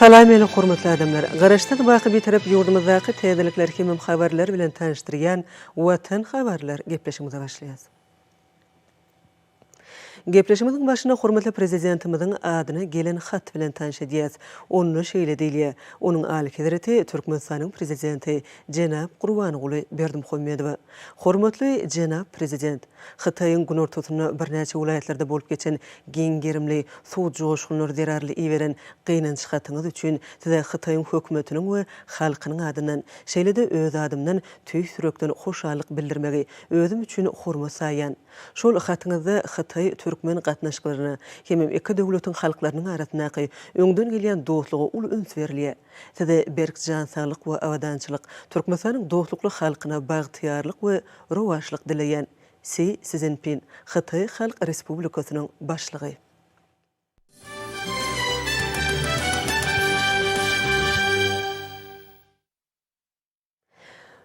Salam meni hormatly adamlar! Garaşsyz baky Bitarap ýurdumyzdaky täzelikler hemem habarlar bilen tanyşdyrýan Watan habarlar gepleşigimize başlaýas. Gepleşigimiziň başynda hormatly Prezidentimiziň adyna gelen hat bilen tanyş edýäs. Onda şeýle diýilýär, Onuň Alyhezreti Türkmenistanyň Prezidenti jenap Gurbanguly Berdimuhamedowa. Hormatly jenap Prezident! Hytaýyň günortasynda birnäçe welaýatlarda bolup geçen giň gerimli suw joşgunlary zerarly iberen gynanç hatyňyz üçin Size Hytaýyň hökümetiniň we halkynyň adyndan, şeýle-de öz adymdan tüýs ýürekden hoşallyk bildirmegi özüm üçin hormat saýýan. Şol hatyňyzda hytaý-türkmen gatnaşyklaryna hemem iki döwletiň halklarynyň arasyndaky öňden gelýän dostluga uly üns berilýär. Size berk jan saglyk we abadançylyk, Türkmenistanyň dostlukly halkyna bagtyýarlyk we rowaçlyk dileýän. Si Szinpin, Hytaý Halk Respublikasynyň Başlygy.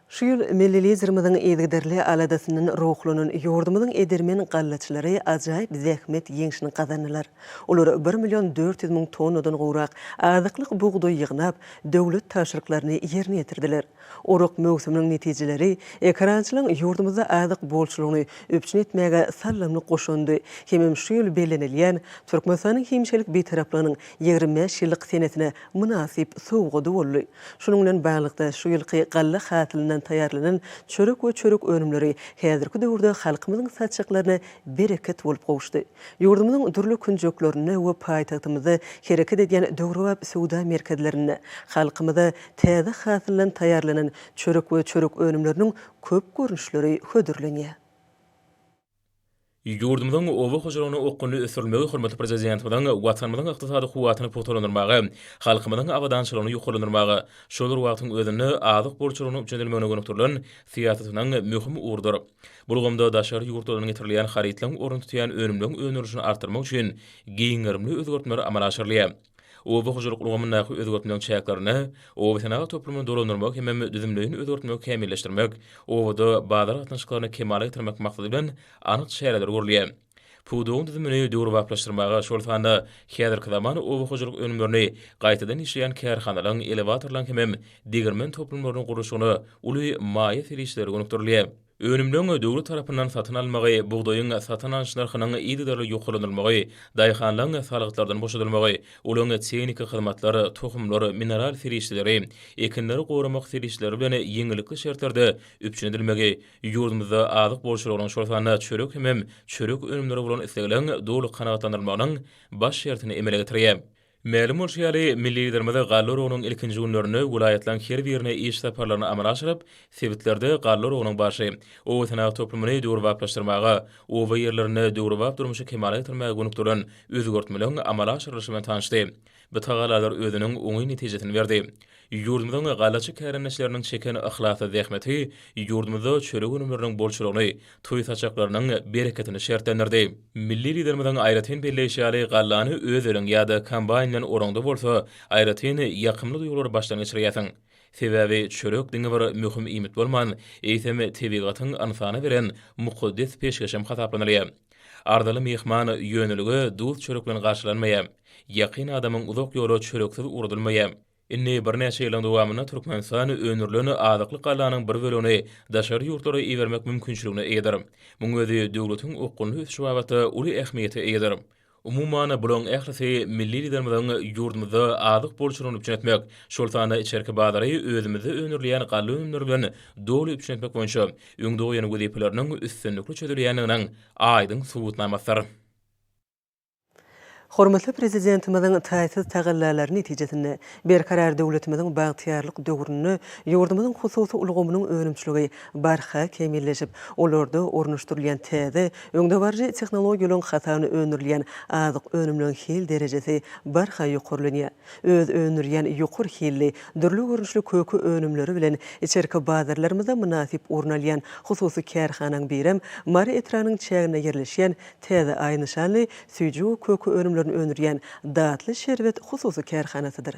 Şu ýyl milli Liderimiziň yzygiderli aladasyndan ruhlanan ýurdumyzyň edermen gallaçylary ajaýyp zähmet ýeňşini gazandylar. Olar bir million 400 müň tonnadan gowrak azyklyk bugdaý ýygnap, döwlet tabşyryklaryny ýerine ýetirdiler. Orak möwsüminiň netijeleri ekerançylygyň ýurdumyzda azyk bolçulygyny üpjün etmäge saldamly goşandy hemem şu ýyl bellenilýän Türkmenistanyň hemişelik Bitaraplygynyň 25 ýyllyk senesine mynasyp sowgady boldy. Şunuň bilen baglylykda, şu ýylky galla hasylyndan taýýarlanan çörek we çörek önümleri häzirki döwürde halkymyzyň saçaklaryna bereket bolup gowuşdy. Ýurdumyzyň dürli künjeklerinde we paýtagtymyzda hereket edýän döwrebap söwda merkezlerinde halkymyza täze hasyldan taýýarlanan çörek we çörek önümleriniň köp görnüşleri hödürlenýär. Ýurdumyzyň oba hojalygynyň okgunly ösdürilmegi hormatly Prezidentimiziň Watanymyzyň ykdysady kuwwatyny pugtalandyrmaga, halkymyzyň abadançylygyny ýokarlandyrmaga, şol bir wagtyň özünde azyk bolçulygynyň üpjün edilmegine gönükdirilen syýasatynyň möhüm ugrudyr. Bu ulgamda daşary ýurtlardan getirilýän harytlaryň ornuny tutýan önümleriň öndürilişini artdyrmak üçin giň gerimli özgertmeler amala aşyrylýar. Oba hojalyk ulgamyndaky özgertmegiň çäklerinde obasenagat toplumyny dolandyrmak hemem düzümleýin özgertmegi kämilleşdirmek, obada bazar gatnaşyklaryny kemala getirmek maksady bilen anyk çäreler görülýär. Pudagyň düzümini döwrebaplaşdyrmaga, şol sanda häzirki zaman oba hojalyk önümlerini gaýtadan işleýän kärhanalaryň, elewatorlaryň hemem degirmen toplumlarynyň gurluşygyna uly maýa serişdeleri gönükdirilýär. Önümleň döwlet tarapyndan satyn alynmagy, bugdaýyň satyn alyş nyrhynyň yzygiderli ýokarlandyrylmagy, daýhanlaryň salgytlardan boşadylmagy, olaryň tehniki hyzmatlar, tohumlar, mineral serişdeleri, ekinleri goramak serişdeleri bilen ýeňillikli şertlerde üpjün edilmegi ýurdumyzda azyk bolçulygynyň, şol sanda çörek hemem çörek önümleri bolan islegleriň doly kanagatlandyrylmagynyň baş şertini emele getirýär. Mälim bolşy ýaly, milli Liderimiz galla oragynyň ilkinji günlerinde welaýatlaryň her birine iş saparlaryny amala aşyryp, sebitlerde galla oragynyň barşy, oba-senagat toplumyny döwrebaplaşdyrmaga, oba ýerlerinde döwrebap durmuşy kemala getirmäge gönükdirilen özgertmeleriň amala aşyrylyşy bilen tanyşdy. Bu tagallalar özüniň oňyn netijesini berdi. Ýurdumyzyň gallaçy kärendeçileriniň çeken yhlasly zähmeti ýurdumyzda çörek önümleriniň bolçulygyny, toý saçaklarynyň bereketini şertlendirdi. Milli Liderimiziň aýratyn belleýşi ýaly, gallany öz eliň ýa-da kombaýn bilen oraňda bolsa, aýratyn ýakymly duýgulary başdan geçirýärsiň. Sebäbi çörek diňe bir möhüm iýmit bolman, eýsem, tebigatyň ynsana beren mukaddes peşgeşem hasaplanylýar. Arzyly myhman ýönelige duz-çörek bilen garşylanmaýar. Ýakyn adamyň uzak ýola çöreksiz ugradylmaýar. Indi birnäçe ýylyň dowamynda Türkmenistan öndürilen azyklyk gallanyň bir bölegini daşary ýurtlara ibermek mümkinçiligine eýedir. Munuň özi döwletiň okgunly ösüşi babatda uly ähmiýete eýedir. Umuman, bularyň ählisi milli Liderimiziň ýurdumyzda azyk bolçulygyny üpjün etmek, şol sanda içerki bazary özümizde öndürilýän galla önümleri bilen doly üpjün etmek boýunça öňde goýan wezipeleriniň üstünlikli çözülýändiginiň aýdyň subutnamasydyr. Hormatly Prezidentimiziň taýsyz tagallalary netijesinde, Berkarar döwletimiziň bagtyýarlyk döwründe ýurdumyzyň hususy ulgamynyň önümçiligi barha kämilleşip, olarda ornaşdyrylýan täze, öňdebaryjy tehnologiýalaryň hasabyna öndürilýän azyk önümleriň hil derejesi barha ýokarlanýar. Öz öndürýän ýokary hilli, dürli görnüşli köke önümleri bilen içerki bazarlarymyzda mynasyp orun alýan hususy kärhanaň birem Mary etrabynyň çäginde ýerleşýän Täze Aý nyşanly süýji we köke önümlerini öndürýän Datly şerbet hususy kärhanasydyr.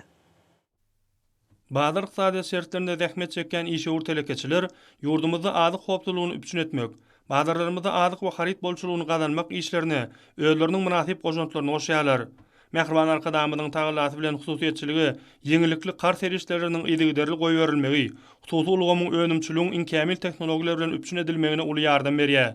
Bazar ykdysadyýet şertlerinde zähmet çekýän işewür telekeçiler ýurdumyzda azyk howpsuzlygyny üpjün etmek, bazarlarymyzda azyk we haryt bolçulygyny gazanmak işlerine özleriniň mynasyp goşantlaryny goşýarlar. Mähriban Arkadagymyzyň tagallasy bilen hususyýetçilige ýeňillikli karz serişdeleriniň yzygiderli goýberilmegi, hususy ulgamyň önümçiligiň iň kämil tehnologiýalar bilen üpjün edilmegine uly ýardam berýär.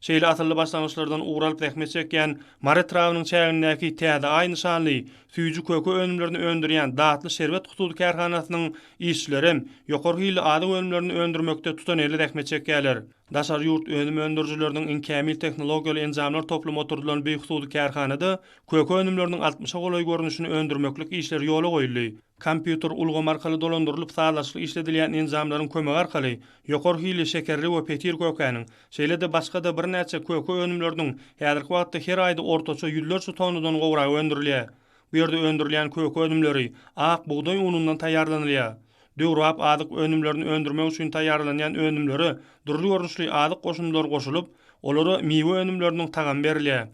Şeýle asylly başlangyçlardan ugur alyp zähmet çekýän Mary etrabynyň çägindäki Täze Aý nyşanly süýji-köke önümlerini öndürýän Datly şerbet hususy kärhanasynyň işçilerem ýokary hilli azyk önümlerini öndürmekde tutanýerli zähmet çekýärler. Daşary ýurt önüm öndürijileriniň iň kämil tehnologiýaly enjamlar toplumy oturdylan bu hususy kärhanada köke önümleriniň altmyşa golaý görnüşini öndürmeklik işleri ýola goýuldy. Kompýuter ulgamy arkaly dolandyrylyp sazlaşykly işledilýän enjamlaryň kömegi arkaly ýokary hilli şekerli we petir kökäniň, şeýle-de başga-da birnäçe köke önümleriniň häzirki wagtda her aýda ortaça ýüzlerçe tonnadan gowragy öndürilýär. Bu ýerde öndürilýän köke önümleri ak bugdaý unundan taýýarlanylýar. Döwrebap azyk önümlerini öndürmek üçin taýýarlanýan önümlere dürli görnüşli azyk goşundylary goşulyp, olara miwe önümleriniň tagamy berilýär.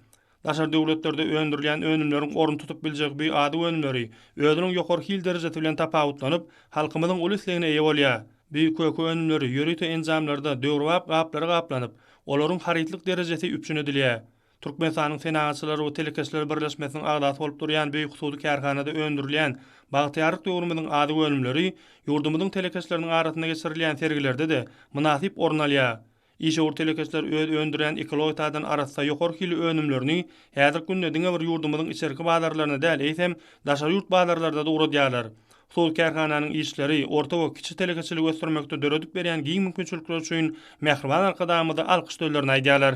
Daşary döwletlerde öndürilýän önümleriň ornuny tutup biljek bu azyk önümleri özüniň ýokary hil derejesi bilen tapawutlanyp, halkymyzyň uly islegine eýe bolýar. Bu köke önümleri ýörite enjamlarda döwrebap gaplara gaplanyp, olaryň harytlyk derejesi üpjün edilýär. Türkmenistanyň Senagatçylar we telekeçiler birleşmesiniň agzasy bolup durýan bu hususy kärhanada öndürilýän bagtyýarlyk döwrümiziň azyk önümleri ýurdumyzyň telekeçileriniň arasynda geçirilýän sergilerde-de mynasyp orun alýar. Işewür telekeçiler öz öndürýän ekologiýa taýdan arassa ýokary hilli önümlerini häzirki günde diňe bir ýurdumyzyň içerki bazarlaryna däl, eýsem, daşary ýurt bazarlaryna-da ugradýarlar. Hususy kärhananyň işleri orta we kiçi telekeçiligi ösdürmekde döredip berýän giň mümkinçilikleri üçin mähriban Arkadagymyza alkyş sözlerini aýdýarlar.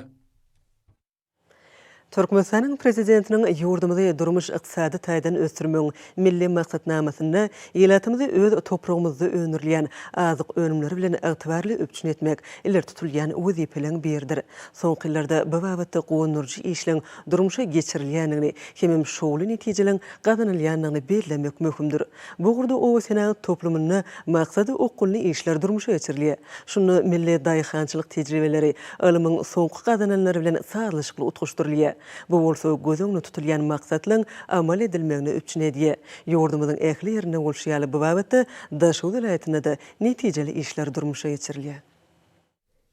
Türkmenistanyň Prezidentiniň ýurdumyzy durmuş-ykdysady taýdan ösdürmegiň Milli maksatnamasynda ilatymyzy öz topragymyzda öndürilýän azyk önümleri bilen ygtybarly üpjün etmek ileri tutulýan wezipeleriň biridir. Soňky ýyllarda bu babatda guwandyryjy işleň durmuşa geçirilýändigini hemem şowly netijeleriň gazanylýandygyny bellemek möhümdir. Bu ugurda oba senagat toplumynda maksada okgunly işler durmuşa geçirilýär. Şunda milli daýhançylyk tejribeleri ylmyň soňky gazananlary bilen sazlaşykly utgaşdyrylýar. Bu bolsa göz öňünde tutulýan maksatlaryň amal edilmegini üpjün edýär. Ýurdumyzyň ähli ýerinde bolşy ýaly, bu babatda Daşoguz welaýatynda-da netijeli işler durmuşa geçirilýär.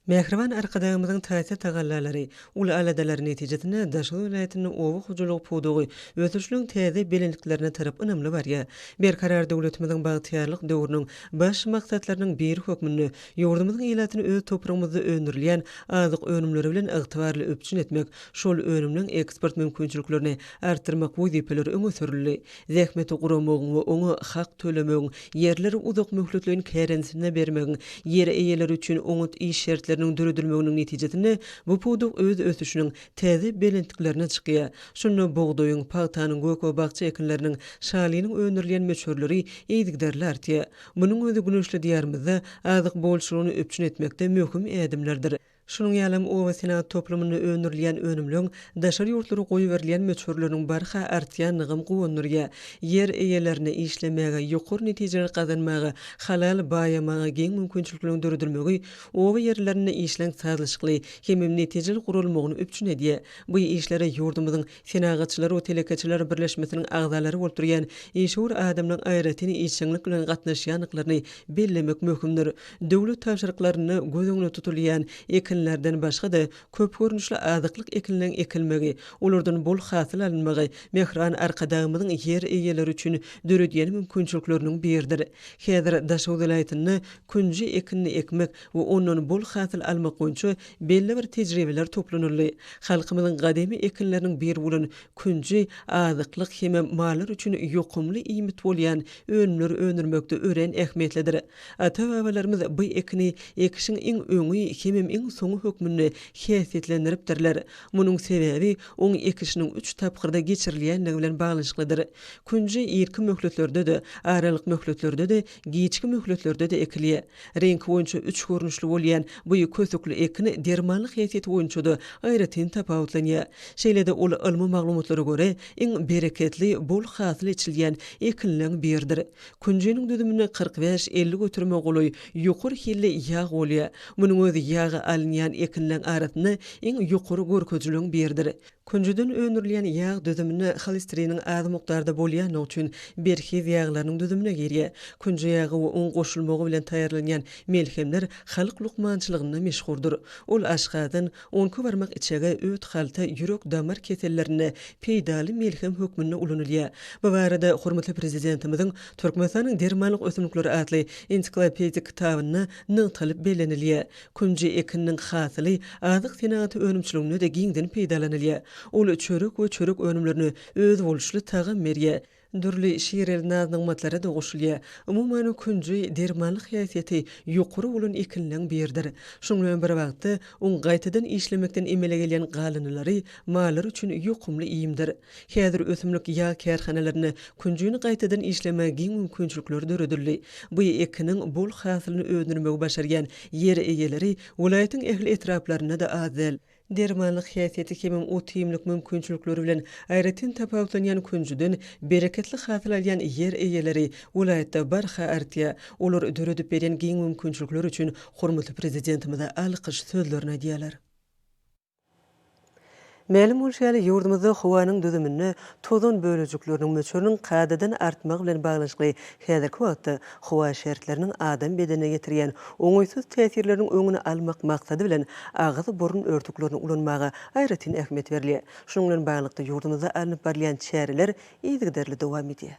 Mähriban Arkadagymyzyň taýsyz tagallalary, uly aladalary netijesinde Daşoguz welaýatynda oba hojalygy pudagy ösüşligiň täze belentliklerine tarap ynamly barýar. Berkarar döwletimiziň bagtyýarlyk döwrüniň baş maksatlarynyň biri hökmünde ýurdumyzyň ilatyny öz topragymyzda öndürilýän azyk önümleri bilen ygtybarly üpjün etmek, şol önümleň eksport mümkinçiliklerini artdyrmak wezipeleri öňe sürüldi. Zähmeti guramagyň we oňa hak tölemegiň, ýerleri uzak möhletleýin kärendesine bermegiň, ýer eýeleri üçin oňat iş şertleriniň döredilmeginiň netijesinde bu pudak öz ösüşiniň täze belentliklerine çykýar. Şunda bugdaýyň, pagtanyň, gök we bakja ekinleriniň, şalynyň öndürilýän möçberleri yzygiderli artýar. Munuň özi güneşli Diýarymyzda azyk bolçulygyny üpjün etmekde möhüm ädimlerdir. Şunuň ýalam oba senagat toplumynda öndürilýän önümleň daşary ýurtlara goýberilýän möçberleriniň barha artýandygam guwandyrýar. Ýer eýelerine işlemäge, ýokary netijeler gazanmaga, halal baýamaga giň mümkinçilikleriň döredilmegi oba ýerlerinde işleň sazlaşykly hemem netijeli guralmagyny üpjün edýär. Bu işlere ýurdumyzyň Senagatçylar we telekeçiler birleşmesiniň agzalary bolup durýan işewür adamlaryň aýratyn işjeňlik bilen gatnaşýandyklaryny bellemek möhümdir. Döwlet tabşyryklarynda göz öňünde tutulýan ekinlerden başga-da, köp görnüşli azyklyk ekinleň ekilmegi, olardan bol hasyl alynmagy mähriban Arkadagymyzyň ýer eýeleri üçin döredýän mümkinçilikleriniň biridir. Häzir Daşoguz welaýatynda künji ekinini ekmek we ondan bol hasyl almak boýunça belli bir tejribeler toplanyldy. Halkymyzyň gadymy ekinleriniň biri bolan künji azyklyk hemem mallar üçin ýokumly iýmit bolýan önümleri öndürmekde örän ähmiýetlidir. Ata-babalarymyz bu ekini ekişiň iň öňi hemem iň soňy hökmünde häsiýetlendiripdirler. Munuň sebäbi oň ekişiniň üç tapgyrda geçirilýänligi bilen baglanyşyklydyr. Künji irki möhletlerde-de, aralyk möhletlerde-de, giçki möhletlerde-de ekilýär. Reňki boýunça üç görnüşli bolýan bu kösükli ekin dermanlyk häsiýeti boýunça-da aýratyn tapawutlanýar. Şeýle-de ol ylmy maglumatlara görä, iň bereketli, bol hasyl eçilýän ekinleň biridir. Künjiniň düzüminde 45, 50 göterime golaý ýokary hilli ýag bolýar. Munuň özi ýaga alynýan. alynýan ekinleň arasynda iň ýokary görkezijileriň biridir. Künjüden öndürilýän ýag düzüminde holesteriniň az mukdarda bolýanlygy üçin berhiz ýaglarynyň düzümine girýär. Künji ýagy we un goşulmagy bilen taýýarlanýan melhemler halk lukmançylygynda meşhurdyr. Ol aşgazan, onki barmak içege, öt halta, ýürek-damar kesellerinde peýdaly melhem hökmünde ulanylýar. Bu barada hormatly Prezidentimiziň Türkmenistanyň dermanlyk ösümlikleri atly ensiklopedik kitabynda nygtalyp bellenilýär. Künji ekininiň hasyly azyk senagaty önümçiliginde-de giňden peýdalanylýar. Ol çörek we çörek önümlerine özboluşly tagam berýär. Dürli şireli naz-nygmatlara-da goşulýar. Umuman, künji dermanlyk häsiýeti ýokary bolan ekinleň biridir. Şunuň bilen bir wagtda, oň gaýtadan işlemekden emele gelýän galyndylary mallar üçin ýokumly iýmdir. Häzir ösümlik ýag kärhanalarynda künjini gaýtadan işlemäge giň mümkinçilikler döredildi. Bu ekiniň bol hasylyny öndürmegi başarýan ýer eýeleri welaýatyň ähli etraplarynda-da az däl. Dermanlyk häsiýeti hemem ot-iýmlik mümkinçilikleri bilen aýratyn tapawutlanýan künjüden bereketli hasyl alýan ýer eýeleri welaýatda barha artýar. Olar döredip berýän giň mümkinçilikler üçin hormatly Prezidentimize alkyş sözlerini aýdýarlar. Mälim bolşy ýaly, ýurdumyzda howanyň düzüminde tozan bölejikleriniň möçberiniň kadadan artmagy bilen baglanyşykly häzirki wagtda howa şertleriniň adam bedenine ýetirýän oňaýsyz täsirleriniň öňüni almak maksady bilen agyz-burun örtüklerini ulanmaga aýratyn ähmiýet berilýär. Şunuň bilen baglylykda, ýurdumyzda alnyp barylýan çäreler yzygiderli dowam edýär.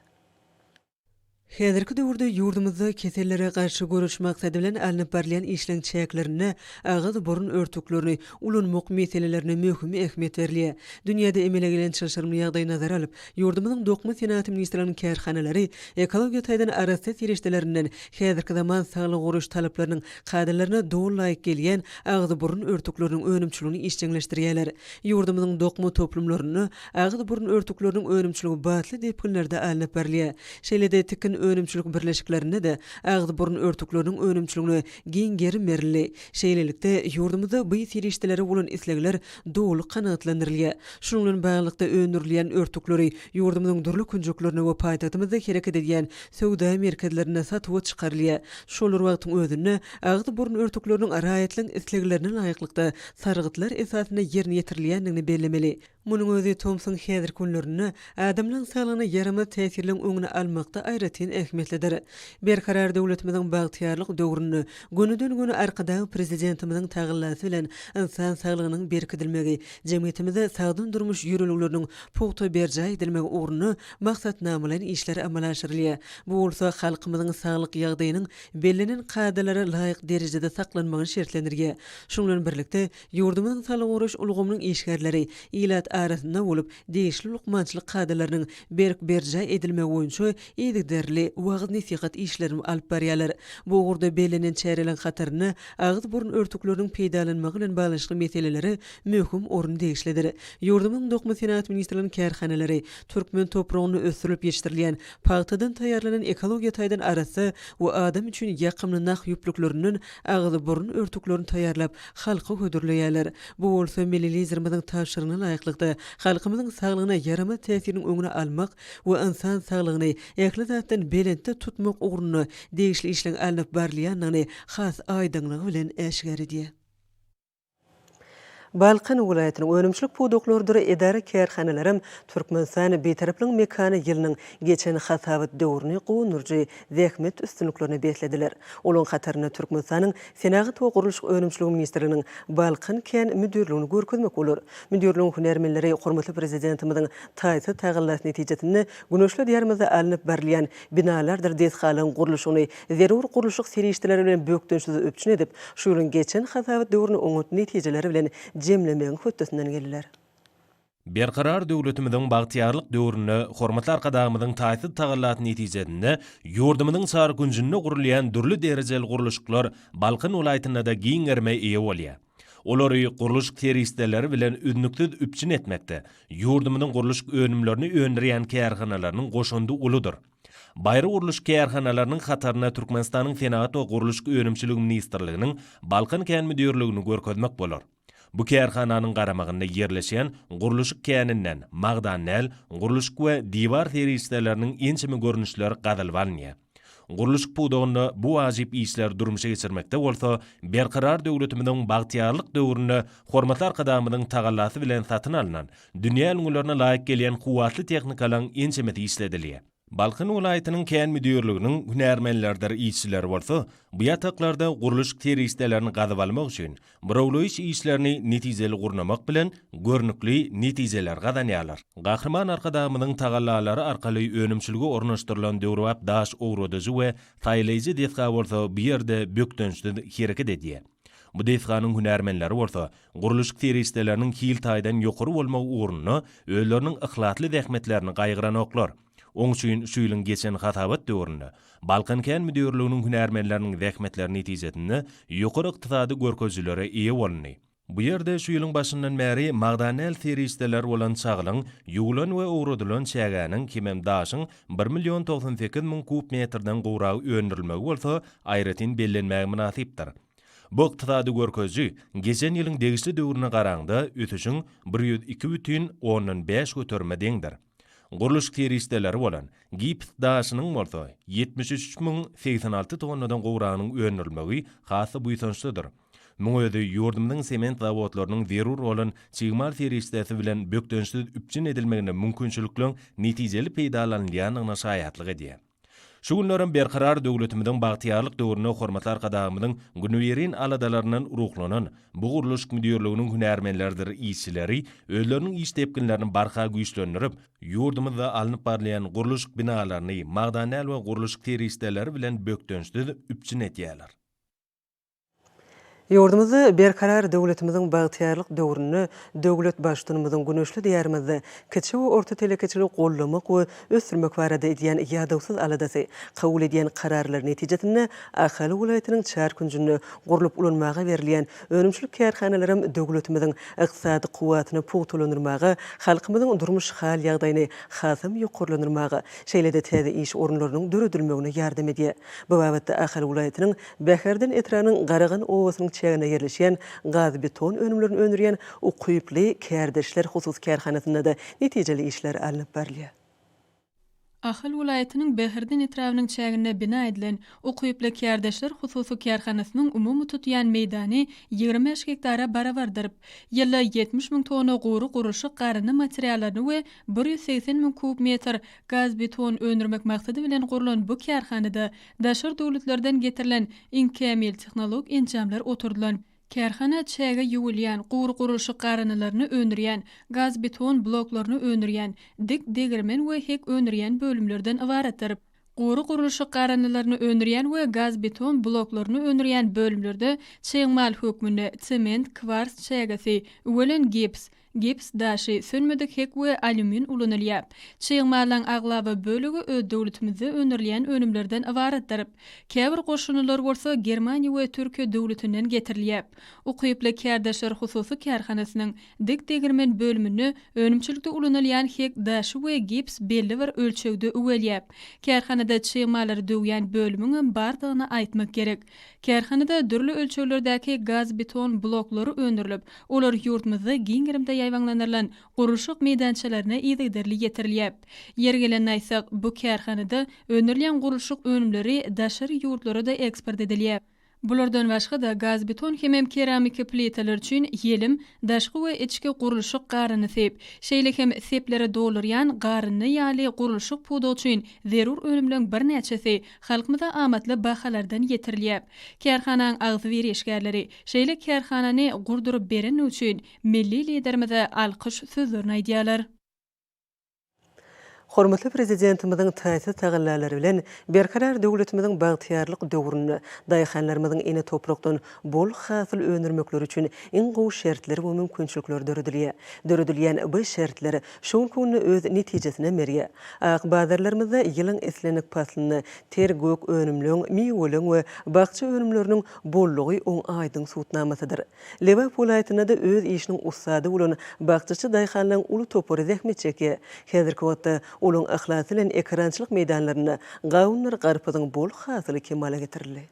Häzirki döwürde ýurdumyzda kesellere garşy göreş maksady bilen alnyp barylýan işleň çäklerinde agyz-burun örtüklerini ulanmak meselelerine möhüm ähmiýet berilýär. Dünýäde emele gelen çylşyrymly ýagdaýy nazara alyp, ýurdumyzyň Dokma senagaty ministrliginiň kärhanalary ekologiýa taýdan arassa serişdelerinden häzirki zaman saglygy goraýyş talaplarynyň kadalaryna doly laýyk gelýän agyz-burun örtükleriniň önümçiligini işjeňleşdirýärler. Ýurdumyzyň dokma toplumlarynda Agyz-burun örtükleriniň önümçiligi batly depginlerde alnyp barylýar. Şeýle-de tikin önümçilik birleşiklerinde-de agyz-burun örtükleriniň önümçiligine giň gerim berildi. Şeýlelikde, ýurdumyzda bu serişdelere bolan islegler doly kanagatlandyrylýar. Şunuň bilen baglylykda, öndürilýän örtükleri ýurdumyzyň dürli künjeklerinde we paýtagtymyzda hereket edýän söwda merkezlerinde satuwa çykarylýar. Şol bir wagtyň özünde, agyz-burun örtükleriniň raýatlaryň isleglerine laýyklykda sargytlar esasynda ýerine ýetirilýändigini bellemeli. Munuň özi tomsuň häzirki günlerinde adamlaryň saglygyna ýaramaz täsirleriň öňüni almakda aýratyn ähmiýetlidir. Berkarar döwletimiziň bagtyýarlyk döwründe gönüden-göni Arkadag Prezidentimiziň tagallasy bilen ynsan saglygynyň berkidilmegi, jemgyýetimizde sagdyn durmuş ýörelgeleriniň pugta berjaý edilmegi ugrunda maksatnamalaýyn işler amala aşyrylýar. Bu bolsa halkymyzyň saglyk ýagdaýynyň bellenen kadalara laýyk derejede saklanmagyny şertlendirýär. Şunuň bilen birlikde, Ýurdumyzyň saglygy goraýyş ulgamynyň işgärleri ilat arasynda bolup, degişli lukmançylyk kadalarynyň berk berjaý edilmegi boýunça yzygiderli wagyz-nesihat işlerini alyp barýarlar. Bu ugurda bellenen çäreleriň hatarynda agyz-burun örtükleriniň peýdalanmagy bilen baglanyşykly meselelere möhüm orun degişlidir. Ýurdumyzyň Dokma senagat ministrliginiň kärhanalary türkmen topragynda ösdürilip ýetişdirilýän pagtadan taýýarlanan ekologiýa taýdan arassa we adam üçin ýakymly nah ýüplüklerinden agyz-burun örtüklerini taýýarlap, halka hödürleýärler. Bu bolsa Milli Liderimiziň tabşyrygyna laýyklykda, halkymyzyň saglygyna ýaramaz täsiriniň öňüni almak we ynsan saglygyny ähli zatdan belentde tutmak ugrunda degişli işleň alnyp barylýandygyny has aýdyňlygy bilen äşgär edýär. Balkan welaýatynyň önümçilik pudaklarydyr edara-kärhanalaram Türkmenistan Bitaraplygyň mekany ýylynyň geçen hasabat döwrüni guwandyryjy zähmet üstünliklerine beslediler. Olaryň hatarynda Türkmenistanyň Senagat we gurluşyk önümçiligi ministrliginiň Balkan kän müdirligini görkezmek bolar. Müdirligiň hünärmenleri hormatly Prezidentimiziň taýsyz tagallasy netijesinde güneşli Diýarymyzda alnyp barylýan binalardyr desgalaryň gurluşygyny zerur gurluşyk serişdeleri bilen bökdençsiz üpjün edip, şu ýylyň geçen hasabat döwrüni oňat netijeler bilen jemlemegiň hötdesinden geldiler. Berkarar döwletimiziň bagtyýarlyk döwründe hormatly Arkadagymyzyň taýsyz tagallasy netijesinde ýurdumyzyň çar künjünde gurulýan dürli derejeli gurluşyklar Balkan welaýatynda-da giň gerime eýe bolýar. Olary gurluşyk serişdeleri bilen üznüksiz üpjün etmekde ýurdumyzyň gurluşyk önümlerini öndürýän kärhanalarynyň goşandy uludyr. Baýry gurluşyk kärhanalarynyň hatarynda Türkmenistanyň Senagat we gurluşyk önümçiligi ministrliginiň Balkan kän müdirligini görkezmek bolar. Bu kärhananyň garamagynda ýerleşýän gurluşyk käninden magdan däl, gurluşyk we diwar serişdeleriniň ençeme görnüşleri gazylyp alynýar. Gurluşyk pudagynda bu wajyp işleri durmuşa geçirmekde bolsa Berkarar döwletimiziň bagtyýarlyk döwründe hormatly Arkadagymyzyň tagallasy bilen satyn alnan, dünýä ülňülerine laýyk gelýän kuwwatly tehnikalaryň ençemesi işledilýär. Balkan welaýatynyň kän müdirliginiň hünärmenleridir işçileri bolsa bu ýataklarda gurluşyk serişdelerini gazyp almak üçin burawlaýyş işlerini netijeli gurnamak bilen görnükli netijeleri gazanýarlar. Gahryman Arkadagymyzyň tagallalary arkaly önümçilige ornaşdyrylan döwrebap daş owradyjy we saýlaýjy desga bolsa bu ýerde bökdençsiz hereket edýär. Bu desganyň hünärmenleri bolsa gurluşyk serişdeleriniň hil taýdan ýokary bolmagy ugrunda özleriniň yhlasly zähmetlerini gaýgyranoklar. Oň üçin şu ýylyň geçen hasabat döwründe Balkan kän müdirliginiň hünärmenleriniň zähmetleri netijesinde ýokary ykdysady görkezijilere eýe bolundy. Bu ýerde şu ýylyň başyndan bäri magdan däl serişdeler bolan çagylyň, ýuwlan we owradylan çägäniň hemem daşyň bir million 98 müň kub metrden gowragy öndürilmegi bolsa aýratyn bellenmäge mynasypdyr. Bu ykdysady görkeziji geçen ýylyň degişli döwrüne garaňda ösüşiň 102 bütin ondan bäş göterime deňdir. Gurluşyk serişdeleri bolan gips daşynyň bolsa 73 müň 86 tonnadan gowragynyň öndürilmegi has-da buýsançlydyr. Muň özi ýurdumyzyň sement zawodlarynyň zerur bolan çig mal serişdesi bilen bökdençsiz üpjün edilmegine mümkinçilikleriň netijeli peýdalanylýandygyna şaýatlyk edýär. Şu günlerem Berkarar döwletimiziň bagtyýarlyk döwründe hormatly Arkadagymyzyň günübirin aladalaryndan ruhlanan bu gurluşyk müdirliginiň hünärmenleridir işçileri özleriniň iş depginlerini barha güýçlendirip, ýurdumyzda alnyp barylýan gurluşyk binalaryny magdan däl we gurluşyk serişdeleri bilen bökdençsiz üpjün edýärler. Ýurdumyzda Berkarar döwletimiziň bagtyýarlyk döwründe döwlet Baştutanymyzyň güneşli Diýarymyzda kiçi we orta telekeçiligi goldamak we ösdürmek barada edýän ýadawsyz aladasy, kabul edýän kararlary netijesinde Ahal welaýatynyň çar künjünde gurlup ulanmaga berilýän önümçilik kärhanalaram döwletimiziň ykdysady kuwwatyny pugtalandyrmaga, halkymyzyň durmuş hal-ýagdaýyny hasam ýokarlandyrmaga, şeýle-de täze iş orunlarynyň döredilmegine ýardam edýär. Bu babatda Ahal welaýatynyň Bäherden etrabynyň Garagan obasynyň çäginde ýerleşýän gaz-beton önümlerini öndürýän Ukyply kärdeşler hususy kärhanasynda-da netijeli işler alnyp barylýar. Ahal welaýatynyň Bäherden etrabynyň çäginde bina edilen Ukyply kärdeşler hususy kärhanasynyň umumy tutýan meýdany 25 gektara barabardyr. Ýylda 70 müň tonna gury gurluşyk garyndy materiallaryny we 180 müň kub metr gaz-beton öndürmek maksady bilen gurlan bu kärhanada Daşary döwletlerden getirilen iň kämil tehnologik enjamlar oturdylan. Kärhana çäge ýuwulýan, gury gurluşyk garyndylaryny öndürýän, gaz-beton bloklaryny öndürýän, dik degirmen we hek öndürýän bölümlerden ybaratdyr. Gury gurluşyk garyndylaryny öndürýän we gaz-beton bloklaryny öndürýän bölümlerde çig mal hökmünde sement, kwars çägesi, üwelen gips, Gips daşy, sönmedik hek we alýumin ulanylýar. Çig mallaň aglaba bölegi öz döwletimizde öndürilýän önümlerden ybaratdyr. Käbir goşundylar bolsa Germaniýa we Türkiýe döwletinden getirilýär. Ukyply kärdeşler hususy kärhanasynyň dik degirmen bölüminde önümçilikde ulanylýan hek daşy we gips belli bir ölçegde üwelýär. Kärhanada çig mallary döwýän bölümiňem bardygyny aýtmak gerek. Kärhanada dürli ölçeglerdäki gaz-beton bloklary öndürilip, olar ýurdumyzda giň gerimde ýaýbaňlanyrylan gurluşyk meýdançalaryna yzygiderli ýetirilýär. Ýeri gelende aýtsak, bu kärhanada öndürilýän gurluşyk önümleri daşary ýurtlara-da eksport edilýär. Bulardan başga-da, gaz-beton hemem keramiki plitalar üçin ýelim, daşky we içki gurluşyk garyndysy, şeýle hem seplere doldurýan garyndy ýaly gurluşyk pudagy üçin zerur önümleň birnäçesi halkymyza amatly bahalardan ýetirilýär. Kärhanaň agzybir işgärleri şeýle kärhanany gurduryp berendigi üçin milli Liderimize alkyş sözlerini aýdýarlar. Hormatly Prezidentimiziň taýsyz tagallalary bilen Berkarar döwletimiziň bagtyýarlyk döwründe daýhanlarymyzyň ene toprakdan bol hasyl öndürmekleri üçin iň gowy şertler we mümkinçilikler döredilýär. Döredilýän bu şertler şu günki günde öz netijesinem berýär. Ak bazarlarymyzda ýylyň islendik paslynda ter gök önümleň, miweleň we bakja önümleriniň bollugy oň aýdyň subutnamasydyr. Lebap welaýatynda-da öz işiniň ussady bolan bakjaçy daýhanlaryň uly topary zähmet çekýär. Häzirki wagtda olaryň yhlasy bilen ekerançylyk meýdanlarynda gawundyr garpyzyň bol hasyly kemala getirildi.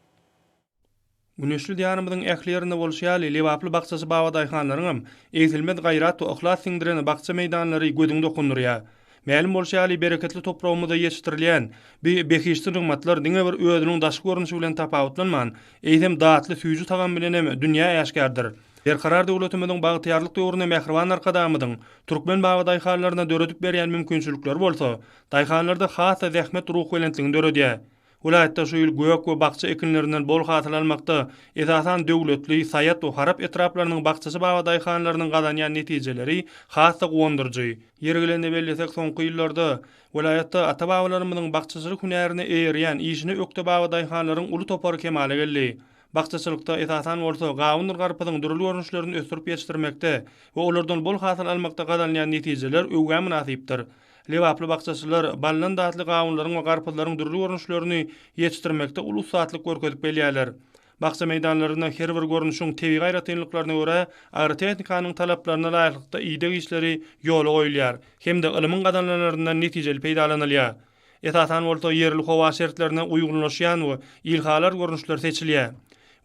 Güneşli Diýarymyzyň ähli ýerinde bolşy ýaly, lebaply bakjaçy babadaýhanlaryňam egsilmez gaýrat we yhlas siňdiren bakja meýdanlary gözüňi dokundyrýar. Mälim bolşy ýaly, bereketli topragymyzda ýetişdirilýän bi behişdi nygmatlar diňe bir özüniň daşky görnüşi bilen tapawutlanman, eýsem, datly süýji tagamy bilen hem dünýä äşgärdir. Berkarar döwletimiziň bagtyýarlyk döwründe mähriban Arkadagymyzyň türkmen babadaýhanlaryna döredip berýän mümkinçilikleri bolsa, daýhanlarda has-da zähmet ruhubelentligini döredýär. Welaýatda şu ýyl gök we bakja ekinlerinden bol hasyl almakda, esasan, Döwletli, Saýat we Farap etraplarynyň bakjaçy babadaýhanlarynyň gazanýan netijeleri has-da guwandyryjy. Ýeri gelende bellesek, soňky ýyllarda welaýatda ata-babalarymyzyň bakjaçylyk hünärine eýerýän, işine ökde babadaýhanlaryň uly topary kemala geldi. Bakjaçylykda, esasan bolsa, gawundyr garpyzyň dürli görnüşlerini ösdürip ýetişdirmekde we olardan bol hasyl almakda gazanylýan netijeler öwgä mynasypdyr. Lebaply bakjaçylar baldan datly gawunlaryň we garpyzlaryň dürli görnüşlerini ýetişdirmekde uly ussatlyk görkezip gelýärler. Bakja meýdanlarynda her bir görnüşiň tebigy aýratynlyklaryna görä agrotehnikanyň talaplaryna laýyklykda ideg işleri ýola goýulýar hem-de ylmyň gazanylanlaryndan netijeli peýdalanylýar. Esasan bolsa ýerli howa şertlerine uýgunlaşýan we ilhalar görnüşler seçilýär.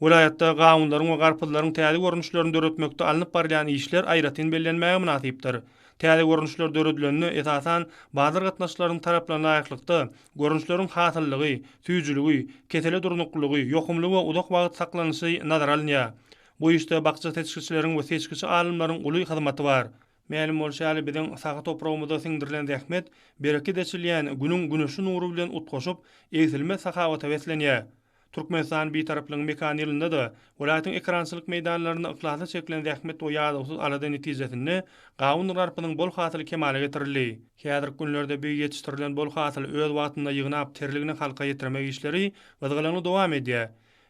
Welaýatda gawunlaryň we garpyzlaryň täze görnüşlerini döretmekde alnyp barylýan işler aýratyn bellenmäge mynasypdyr. Täze görnüşler döredilende, esasan, bazar gatnaşyklarynyň talaplaryna laýyklykda, görnüşleriň hasyllygy, süýjüligi, kesele durnuklylygy, ýokumly we uzak wagt saklanyşy nazara alynýar. Bu işde bakja seçgiçileriň we seçgiçi alymlaryň uly hyzmaty bar. Mälim bolşy ýaly, biziň sahy topragymyza siňdirilen zähmet, bereket eçilýän Günüň güneşli nury bilen utgaşyp, egsilmez sahawata beslenýär. Türkmenistan Bitaraplygyň mekany ýylynda-da, welaýatyň ekerançylyk meýdanlarynda yhlasly çekilen zähmet we ýadawsyz alada netijesinde gawundyr garpyzyň bol hasyly kemala getirildi. Häzirki günlerde bu ýetişdirilen bol hasyly öz wagtynda ýygnap, terligini halka ýetirmek işleri gyzgalaňly dowam edýär.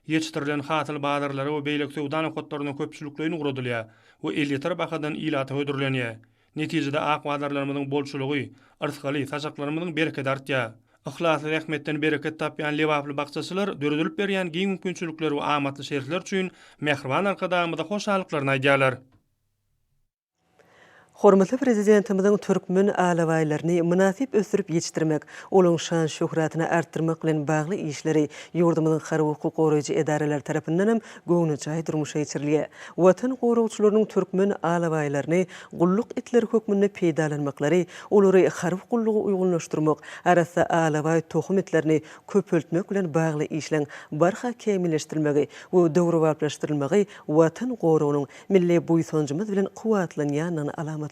Ýetişdirilen hasyl bazarlara we beýleki söwda nokatlaryna köpçülikleýin ugradylýar we elýeter bahadan ilata hödürlenýär. Netijede ak bazarlarymyzyň bolçulygy, yrsgaly, saçaklarymyzyň berekedi artýar. Yhlasly zähmetden bereket tapýan lebaply bakjaçylar döredilip berýän giň mümkinçilikler we amatly şertler üçin mähriban Arkadagymyza hoşallyklaryny aýdýarlar. Hormatly Prezidentimiziň türkmen alabaýlaryny mynasyp ösdürip ýetişdirmek, olaryň şan-şöhratyny artdyrmak bilen bagly işleri ýurdumyzyň harby hukuk goraýjy edaralary tarapyndan hem göwnejaý durmuşa geçirilýär. Watan goragçylarynyň türkmen alabaýlaryny gulluk itleri hökmünde peýdalanmaklary, olary harby gulluga uýgunlaşdyrmak, arassa alabaý tohum itlerini köpeltmek bilen bagly işleň barha kämilleşdirilmegi we döwrebaplaşdyrylmagy Watan goragynyň milli buýsanjymyz bilen kuwwatlanýandygyny alamatlandyrýar.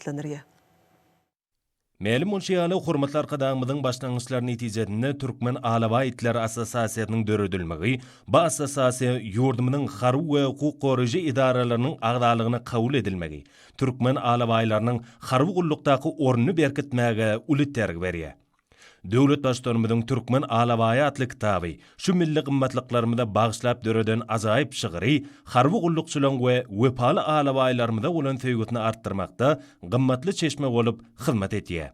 Mälim bolşy ýaly, hormatly Arkadagymyzyň başlangyçlary netijesinde Türkmen alabaý itleri assosiasiýasynyň döredilmegi, bu assosiasiýa ýurdumyzyň harby we hukuk goraýjy edaralarynyň agzalygyna kabul edilmegi, türkmen alabaýlarynyň harby gullukdaky ornuny berkitmäge uly itergi berýär. Döwlet Baştutanymyzyň Türkmen alabaýy atly kitaby, şu milli gymmatlyklarymyza bagyşlap döreden ajaýyp şygyry harby gullukçylaryň we wepaly alabaýlarymyza bolan söýgüsini artdyrmakda gymmatly çeşme bolup hyzmat edýär.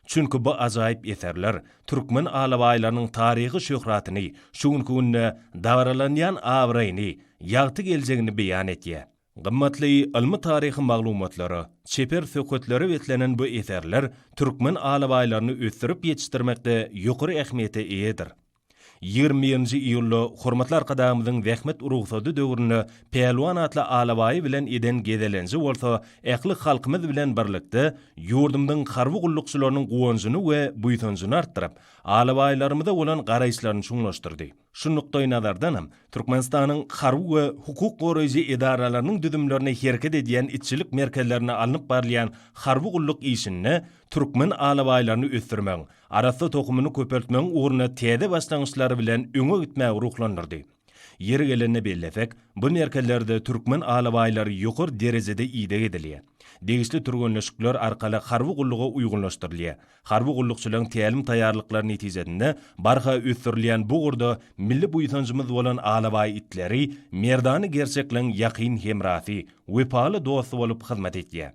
Çünki bu ajaýyp eserler türkmen alabaýlarynyň taryhy şöhratyny, şu günki günde dabaralanýan abraýyny, ýagty geljegini beýan edýär. Gymmatly ylmy-taryhy maglumatlara, çeper söhbetlere beslenen bu eserler türkmen alabaýlaryny ösdürip ýetişdirmekde ýokary ähmiýete eýedir. 21-nji iýulda hormatly Arkadagymyzyň zähmet rugsady döwründe Pälwan atly alabaýy bilen eden gezelenji bolsa ähli halkymyz bilen birlikde ýurdumyzyň harby gullukçylarynyň guwanjyny we buýsanjyny artdyryp, alabaýlarymyza bolan garaýyşlaryny çuňlaşdyrdy. Şu nukdaýnazardanam, Türkmenistanyň harby we hukuk goraýjy edaralarynyň düzümlerinde hereket edýän itçilik merkezlerinde alnyp barylýan harby gulluk işinde türkmen alabaýlaryny ösdürmegiň, arassa tohumyny köpeltmegiň ugrunda täze başlangyçlary bilen öňe gitmäge ruhlandyrdy. Ýeri gelende bellesek, bu merkezlerde türkmen alabaýlary ýokary derejede ideg edilýär. Degişli türgenleşikler arkaly harby gulluga uýgunlaşdyrylýar. Harby gullukçylaryň tälim taýýarlyklary netijesinde barha ösdürilýän bu ugurda milli buýsanjymyz bolan alabaý itleri merdana gerçekleň ýakyn hemrasy, wepaly dosty bolup hyzmat edýär.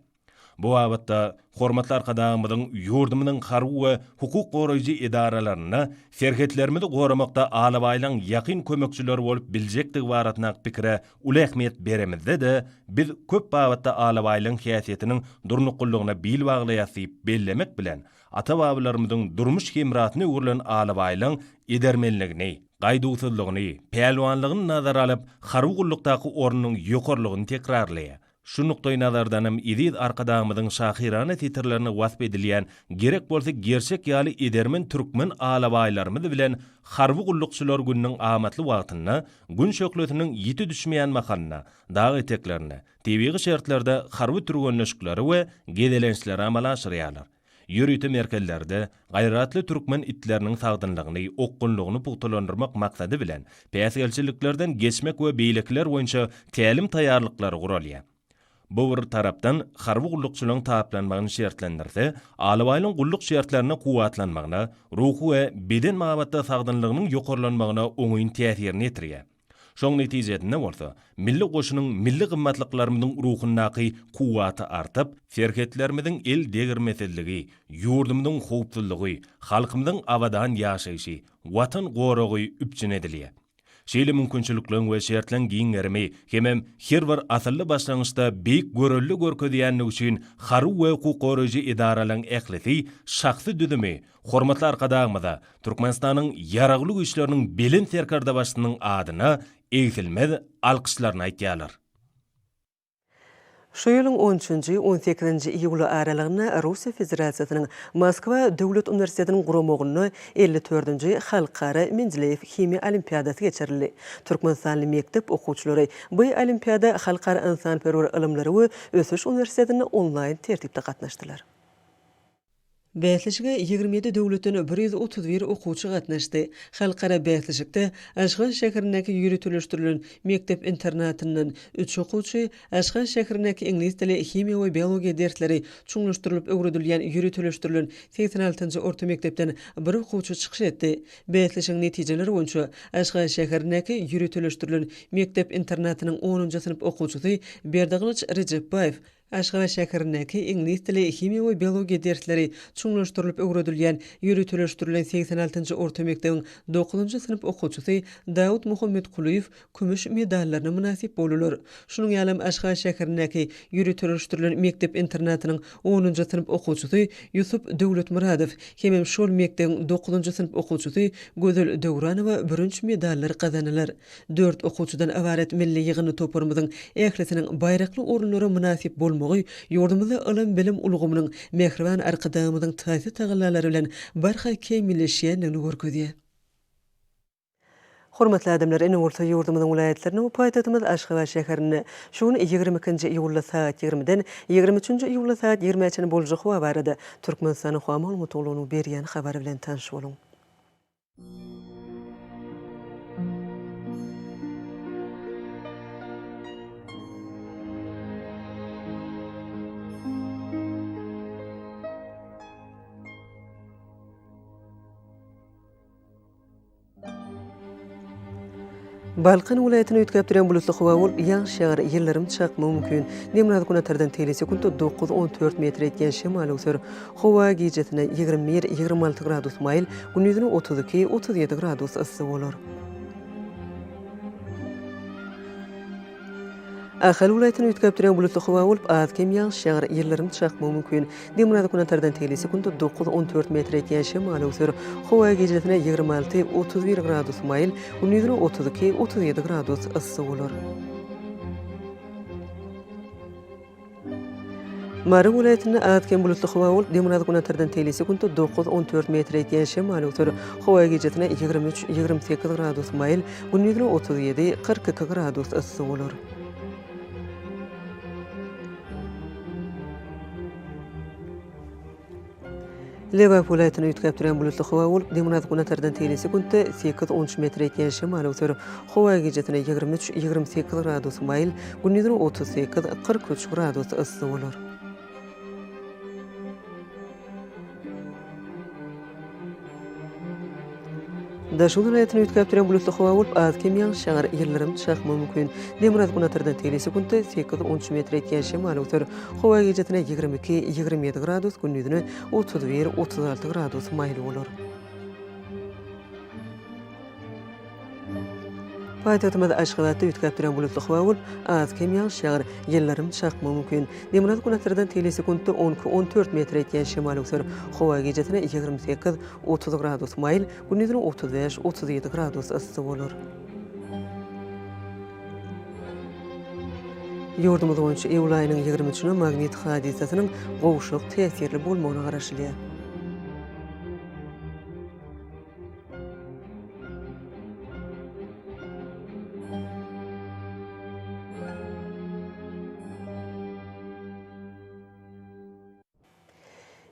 Bu babatda hormatly Arkadagymyzyň ýurdumyzyň harby we hukuk goraýjy edaralarynda serhetlerimizi goramakda alabaýlaryň ýakyn kömekçileri bolup biljekdigi barasyndaky pikire uly ähmiýet beremizde-de, biz köp babatda alabaýlaryň häsiýetiniň durnuklylygyna bil baglaýarys diýip bellemek bilen, ata-babalarymyzyň durmuş hemrasyna öwrülen alabaýlaryň edermenligini, gaýduwsyzlygyny, pälwanlygyny nazara alyp, harby gullukdaky ornunyň ýokarylygyny tekrarlaýar. Şu nukdaýnazardanam eziz Arkadagymyzyň şahyrana setirlerinde wasp edilýän Gerek bolsa gerçek ýaly edermen türkmen alabaýlarymyz bilen harby gullukçylar gününiň amatly wagtynda, Gün şöhlesiniň ýiti düşmeýän mahalynda, dag eteklerinde, tebigy şertlerde harby türgenleşikleri we gezelençleri amala aşyrýarlar. Ýörite merkezlerde gaýratly türkmen itleriniň sagdynlygyny, okgunlygyny pugtalandyrmak maksady bilen, päsgelçiliklerden geçmek we beýlekiler boýunça tälim taýýarlyklary guralýar. Bu bir tarapdan, harby gullukçylaryň taplanmagyny şertlendirse, alabaýlaryň gulluk şertlerinde kuwwatlanmagyna, ruhy we beden babatda sagdynlygynyň ýokarlanmagyna oňyn täsirini ýetirýär. Şoň netijesinde bolsa, milli goşunyň milli gymmatlyklarymyzyň ruhundaky kuwwaty artyp, serhetlerimiziň el degirmesizligi, ýurdumyzyň howpsuzlygy, halkymyzyň abadan ýaşaýşy, Watan goragy üpjün edilýär. Şeýle mümkinçilikleriň we şertleň giň gerimi hemem her bir asylly başlangyçda beýik görelde görkezýändigi üçin harby we hukuk goraýjy edaralaryň ählisi şahsy düzümi hormatly Arkadagymyza, Türkmenistanyň Ýaragly Güýçleriniň Belent Serkerdebaşysynyň adyna egsilmez alkyşlaryny aýtýarlar. Şu ýylyň on üçünji, on sekizinji iýuly aralygynda Russiýa Federasiýasynyň Moskwa döwlet uniwersitetiniň guramagynda 50 dördünji Halkara Mendeleýew himiýa olimpiadasy geçirildi. Türkmenistanly mekdep okuwçylary bu olimpiada Halkara ynsanperwer ylymlary we ösüş uniwersitetinde onlaýn tertipde gatnaşdylar. Bäsleşige 27 döwletden 131 okuwçy gatnaşdy. Halkara bäsleşikde Aşgabat şäherindäki ýöriteleşdirilen mekdep-internatyndan üç okuwçy, Aşgabat şäherindäki iňlis dili, himiýa we biologiýa dersleri çuňlaşdyrylyp öwredilýän ýöriteleşdirilen 86-njy orta mekdepden bir okuwçy çykyş etdi. Bäsleşigiň netijeleri boýunça Aşgabat şäherindäki ýöriteleşdirilen mekdep-internatynyň onunjy synp okuwçysy Berdigylyç Rejepbaýew, Aşgabat şäherindäki iňlis dili, himiýa we biologiýa dersleri çuňlaşdyrylyp öwredilýän ýöriteleşdirilen 86-njy orta mekdebiň dokuzynjy synp okuwçysy Dawut Muhammetkulyýew kümüş medallaryna mynasyp boldular. Şunuň ýalam Aşgabat şäherindäki ýöriteleşdirilen mekdep-internatynyň onunjy synp okuwçysy Ýusup Döwletmyradow hemem şol mekdebiň dokuzynjy synp okuwçysy Gözel Döwranowa bürünç medallary gazandylar. Dört okuwçydan ybarat milli ýygyndy toparymyzyň ählisiniň baýrakly orunlara mynasyp bolmagy ýurdumyzda ylym-bilim ulgamynyň mähriban Arkadagymyzyň taýsyz tagallalary bilen barha kämilleşýändigini görkezýär. Hormatly adamlar, indi bolsa ýurdumyzyň welaýatlarynda we paýtagtymyz Aşgabat şäherinde şu gün 22-nji iýulda sagat 20-den 23-nji iýulda sagat 20-ä çenli boljak howa barada Türkmenistanyň Howa maglumat gullugynyň berýän habary bilen tanyş boluň. Balkan welaýatyny üýtgäp durýan bulutly howa bolup, ýagyş ýagar, ýyldyrym çakmagy mümkin. Demirgazyk günortadan tegelek sekuntda dokuz-on dört metre ýetýän şemal öwser. Howa gijesine 21, 26 gradus maýyl, gündizine 32, 37 gradus yssy bolar. Ahal welaýatyny üýtgäp durýan bulutly howa bolup, az-kem ýagyş ýagar, ýyldyrym çakmagy mümkin. Demirgazyk günortadan tegelek sekuntda dokuz, 14 metre ýetýän şemal öwser. Howa gijesine 26, 31 gradus maýyl, gündizine 32, 37 gradus yssy bolar. Mary welaýatynda az-kem bulutly howa bolup, demirgazyk-günortadan teýli sekuntda dokuz, 14 metre ýetýän şemal öwser. Howa gijesine 23, 28 gradus maýyl, gündizine 37, 42 gradus yssy bolar. Lebap welaýatynda üýtgäp durýan bulutly howa bolup, demirgazyk-günortadan teýli sekuntda sekiz, on üç metre ýetýän şemal öwser. Howa gijesine 23, 28 gradus maýyl, gündizine 38, 43 gradus yssy bolar. Daşoguz welaýatynda üýtgäp durýan bulutly howa bolup, az-kem ýagyş ýagar, ýyldyrym çakmagy mümkin. Demirgazyk-günortadan tegelek sekuntda sekiz, on üç metre ýetýän şemal öwser. Howa gijesine 22, 27 gradus, gündizine 31, 36 gradus maýyl bolar. Paýtagtymyz Aşgabatda üýtgäp durýan bulutly howa bolup, az-kem ýagyş ýagar, ýyldyrym çakmagy mümkin. Demirgazyk-günortadan tegelek sekuntda on iki, on dört metre ýetýän şemal öwser. Howa gijesine 28, 30 gradus maýyl, gündizine 35, 37 gradus yssy bolar. Ýurdumyz boýunça iýul aýynyň 20 üçüne magnit hadysasynyň gowşak täsirli bolmagyna garaşylýar.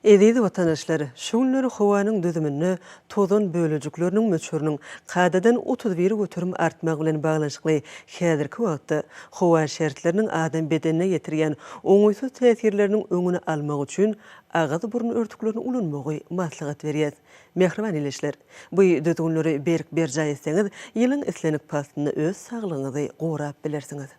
Eziz watandaşlar, şu günler howanyň düzüminde tozan bölejikleriniň möçberiniň kadadan 31% artmagy bilen baglanyşykly häzirki wagtda howa şertleriniň adam bedenine ýetirýän oňaýsyz täsirleriniň öňüni almak üçin agyz-burun örtüklerini ulanmagy maslahat berýäs. Mähriban ildeşler, bu düzgünleri berk berjaý etseňiz, ýylyň islendik paslynda öz saglygyňyzy gorap bilersiňiz.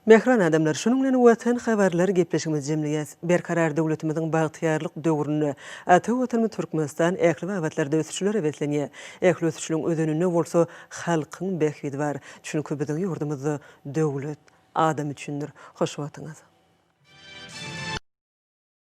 Mähriban adamlar, şunuň bilen Watan habarlar gepleşigimizi jemleýäs. Berkarar döwletimiziň bagtyýarlyk döwründe ata Watanymyz Türkmenistan ähli babatlarda ösüşlere beslenýär. Ähli ösüşligiň özeninde bolsa halkyň bähbidi bar. Çünki biziň ýurdumyzda döwlet adam üçindir. Hoş wagtyňyz!